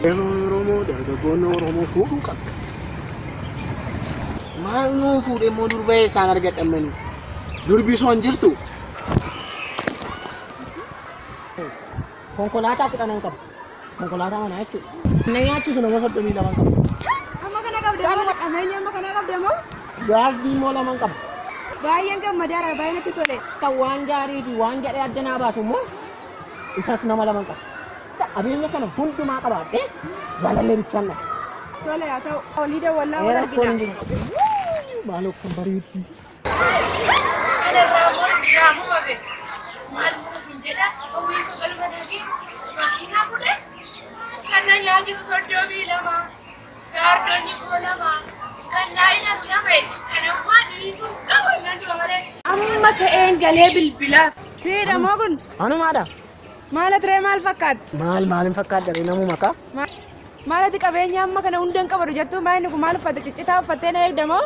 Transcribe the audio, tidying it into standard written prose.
Oromoo dargaggoonni Oromoo fuudhuu qabda. Maal nuu fuudhee immoo durba isaan argadhamanii? Durbi osoo hin jirtu. Konkolaataa 10 qaba. Konkolaataa manaa jechuudha. Na nyaachisu nama 32 qaba. Amma kana qabda moo? Qabeenya amma kana qabda moo? Gaardii immoo 2 qaba. Baay'een gammadaara, baay'ee natti tole. Kan waan gaarii fi waan gadhee adda naa baasu immoo isas nama 2 qaba. Qabeenya kana hundumaa qabaadhee jaalallee bichaan dha. Tole haa ta'u. Olii dawwallaa wal Rakkoon argina. hin jiru. Maaloo kan bareeddi. Ana raammoo raammoo babe maal nuuf hin jedha hawwii koo galma naagee makiinaa fudhe kan na nyaachisu 32 gaardonni koo 2 kan naa ilaalu 2 kan ammaa dhiisuu qaba nan du'a malee. Amma ka'een galee bilbilaaf. Siidha moo kun? Anumaadha. Maal ati maal fakkaata? Maal maaliin fakkaata namuma kaa? Maal ati qabeenya amma kana hunda hin qabadu jettuu maal inni kun maal uffata ciccitaa uffattee na eegda moo?